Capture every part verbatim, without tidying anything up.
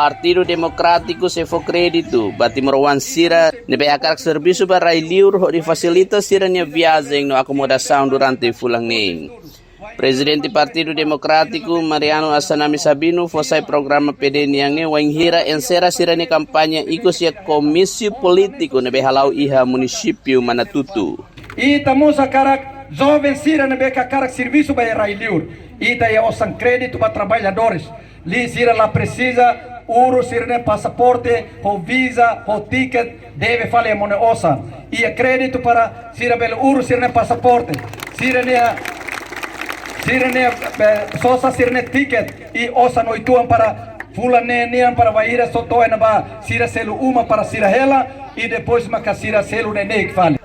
Partidu Demokrátiku sei fó kréditu ba timoroan sira ne'ebé hakarak servisu ba rai-liur hodi fasilita sira-nia viajen no akomodasaun durante fulan neen. Prezidente Partidu Demokrátiku, Mariano Assanami Sabino, fó sai programa P D nian ne'e wainhira ensera sira-nia kampaña ikus iha komísiu polítiku ne'ebé hala'o iha munisípiu Manatutu. Ita mós hakarak joven sira ne'ebé hakarak servisu ba iha rai-liur. Ita iha osan kréditu ba traballadores. Liu sira la presiza urus sira-nia pasaporte, ho visa, ho tiket, debe fali iha mós nia osan. Iha kréditu para sira bele urus sira-nia pasaporte. Sira-nia, sira-nia, eh, sosa sira-nia tiket, i osan oituan para fulan neen nian para bainhira só to'o iha ne'ebá, sira selu uma para sira hela, i depois maka sira selu neineik fali.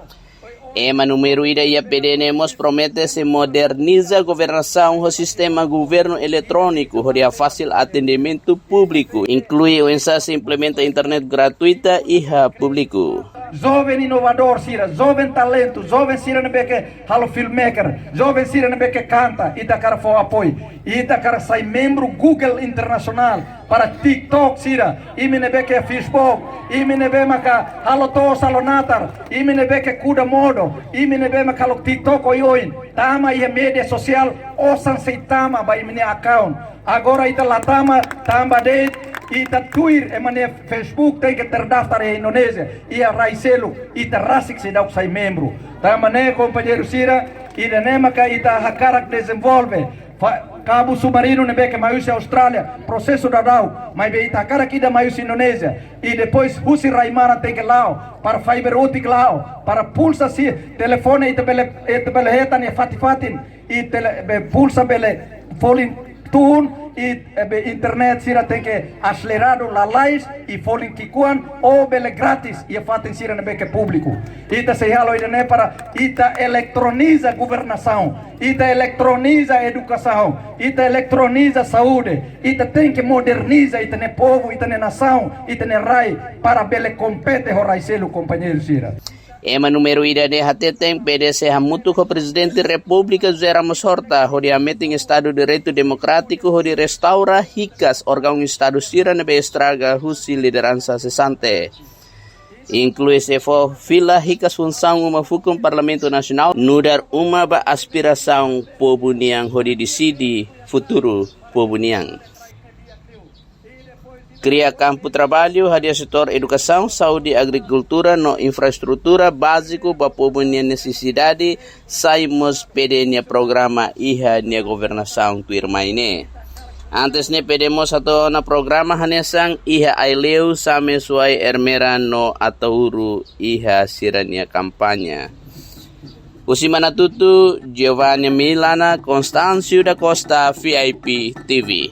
Ema númeru ida iha P D ne'e mós promete sei moderniza governasaun ho sistema governu eletróniku hodi hafasil atendimentu públiku, inklui oinsá sei implementa internet gratuita iha públiku. Joven inovadór sira, joven talentu, joven sira ne'ebé ke halo filmmaker, joven sira ne'ebé ke kanta, ita hakarak fó apoiu, ita hakarak sai membru Google internasionál, para TikTok sira, imi ne'ebé ke Facebook, imi ne'ebé maka halo to'os halo natar, imi ne'ebé ke kuda modo, imi ne'ebé maka halo TikTok oioin, tama iha média sosiál, osan sei tama ba imi-nia account. Agora ita la tama, tanba de'it ita tuir ema nia Facebook tenke terdaftar iha Indonézia, iha rai seluk, ita rasik seidauk sai membru. Tanba ne'e kompañeiru sira, ida-ne'e maka ita hakarak dezenvolve. Fa-, kabu submarinu ne'ebé ke mai husi Austrália, prosesu daudaun, maibé ita hakarak ida mai husi Indonézia. I depois husi rai-maran tenke la'o, para faiber ótiku la'o, para pulsa sira, telefone ita bele, ita bele hetan iha fatin-fatin, i tele-, be, pulsa bele folin tun, i, eh, be, internet sira tenke aseleradu, lalais, i folin ki'ikoan, ou bele grátis, iha fatin sira ne'ebé ke públiku. Ita sei halo ida-ne'e para ita eletroniza governasaun, ita eletroniza edukasaun, ita eletroniza saúde, ita tenke moderniza ita-nia povu, ita-nia nasaun, ita-nia rai, para bele kompete ho rai seluk, kompañeiru sira. Ema númeru ida ne'e hateten P D sei hamutuk ho Prezidente Repúblika José Ramos Horta hodi hametin Estadu Direitu Demokrátiku hodi restaura hikas órgaun Estadu sira ne'ebé estraga husi lideransa sesante. Inklui sei fó fila hikas funsaun uma fukun Parlamentu Nasionál, nu'udar uma ba aspirasaun povu nian hodi deside futuru povu nian. Kria kampu traballu, hadi'a setór edukasaun, saúde, agrikultura no infraestrutura báziku ba povu nia nesesidade, sai mós P D nia programa iha nia governasaun tuirmai ne'e. Antes ne'e P D mós hato'o ona programa hanesan iha Aileu, Same, Suai, Ermera no Ataúru iha sira-nia kampaña. Husi Manatutu, Giovanni Milana, Constâncio da Costa, V I P T V.